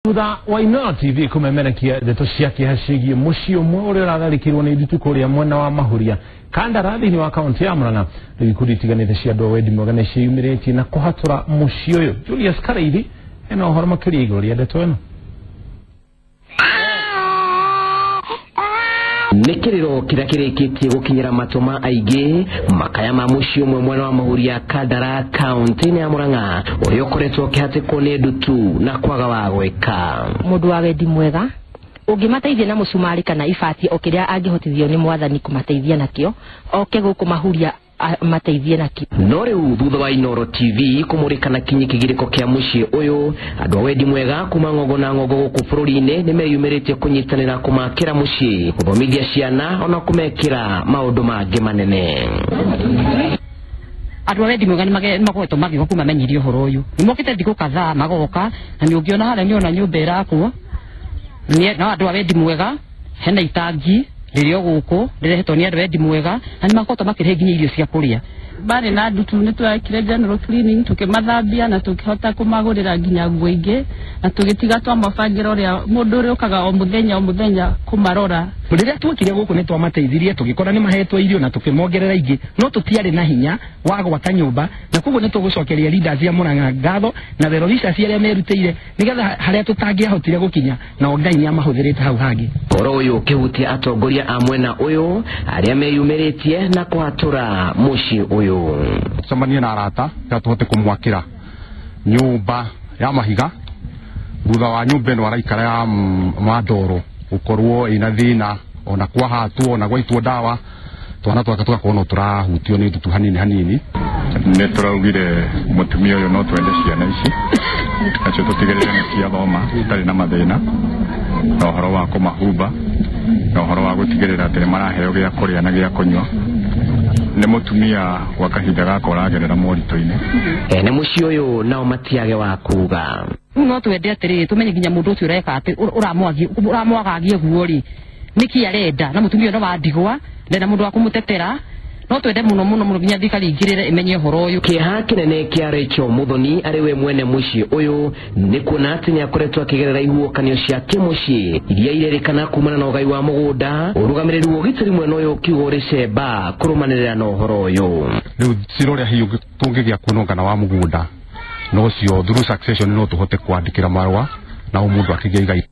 Thutha wa Inooro TV kũmemerekia ndeto cia kĩeha ciĩgiĩ mũciĩ ũmwe ũrĩa ũratharĩkĩirwo nĩ ndutu kũrĩa mwena wa Mahuria Kandara thĩinĩ wa kaunti ya Murang'a, rĩu ikundi itiganĩte cia andũ a wendi mwega nĩ ciĩyumĩrĩtie na kũhatũra mũciĩ ũyũ. Julius Kareithi ena ũhoro makĩria igũrũ rĩa ndeto ĩno. Nĩ kĩrĩro kĩrĩa kĩrĩkĩtie gũkinyĩra matũ ma aingĩ makaya ma mũciĩ ũmwe mwena wa Mahuria Kandara kaunti-inĩ ya Murang'a ũrĩa ũkoretwo ũkĩhatĩkwo nĩ ndutu na kwaga wa gwĩka. Mũndũ wa wendi mwega ũngĩmateithia na mũcumarĩ kana ibati o kĩrĩa angĩhotithio nĩ mwathani kũmateithia nakĩo, oke gũkũ Mahuria mateithie nakĩo. No rĩu thutha wa Inooro TV kũmũrĩka na kinyi kĩgirĩko kĩa mũciĩ ũyũ, andũ a wendi mwega kuma ng'ongo na ng'ongo gũkũ bũrũri-inĩ nĩ meyumĩrĩtie kũnyitanĩra kũmakĩra mũciĩ, gũthomithia ciana ona kũmekĩra maũndũ mangĩ manene. Andũ a wendi mwega nĩ makoretwo magĩũka kuma menyirie ũhoro ũyũ, nĩ mokĩte thikũ kadhaa magoka, na nĩ ũngĩona harĩa nĩ ona nyũmba ĩrakwo. No andũ a wendi mwega hena itangi rĩrĩ o gũkũ rĩrehetwo nĩ andũ a wendi mwega, na nĩ makoretwo makĩrehe nginya irio cia kũrĩa. Barĩ na ndutu nĩ twekire general cleaning tũkĩmathambia na tũkĩhota kũmagũrĩra nginya nguo ingĩ, na tũgĩtiga twamabangĩra ũrĩa mũndũ ũrĩa ũkaga o mũthenya o mũthenya kũmarora. Rĩrĩa tuokire gũkũ nĩ twamateithirie tũgĩkora nĩ mahetwo irio na tũkĩmongerera ingĩ, no tũtiarĩ na hinya wa gwaka nyũmba, na koguo nĩ tũgũcokeria leaders a Murang'a ngatho na well-wishers arĩa merutĩire nĩgetha harĩa tũtangĩahotire gũkinya nao Ngai nĩ amahũthĩrĩte hau hangĩ. Ũhoro ũyũ ũkĩhutia atongoria a mwena ũyũ arĩa meyumĩrĩtie na kũhatũra mũciĩ ũyũ. Tũcemanie na arata nĩgetha tũhote kũmwakĩra nyũmba ya mahiga thutha wa nyũmba ĩno araikara ya mandoro gũkorwo ĩna thĩna, ona kwahatwo ona gwaitwo ndawa twana twake tũgakorwo no tũrahutio nĩ ndutu hanini hanini. Nĩ tũraugire mũtumia ũyũ no twende ciana ici nacio tũtigĩrĩre nĩ ciathoma itarĩ na mathĩna, na ũhoro wa kũmahumba, na ũhoro wa gũtigĩrĩra atĩ nĩ maraheo gĩa kũrĩa na gĩa kũnyua. Nĩ mũtumia gwa kahinda gaka ũragerera moritũ-inĩ. Ene mũciĩ ũyũ nao matiage wa kuga. Rĩu no twende atĩrĩrĩ tũmenye nginya mũndũ ũcio ũreka atĩ ũramwagagie guo rĩ nĩkĩ arenda, na mũtumia ũyũ no wa ndigwa ndena mũndũ wa kũmũtetera. No twende mũno mũno mũno nginya thirikari ĩingĩrĩre ĩmenye ũhoro ũyũ. Kĩeha kĩnene kĩa Rachel Muthoni arĩ we mwene mũciĩ ũyũ nĩ kuona atĩ nĩ akoretwo akĩgerera ihuhũkanio cia kĩmũciĩ iria irerĩkana kumana na ũgai wa mũgũnda. Ũrũgamĩrĩri wa ũgitĩri mwena ũyũ ũkiuga ũrĩ cemba kũrũmanĩrĩra na ũhoro ũyũ. Rĩu cira ũrĩa hihi tũngĩgĩa kuonongana wa mũgũnda no cio through succession no tũhote kwandĩkĩra marũa na o mũndũ akĩgĩa igai.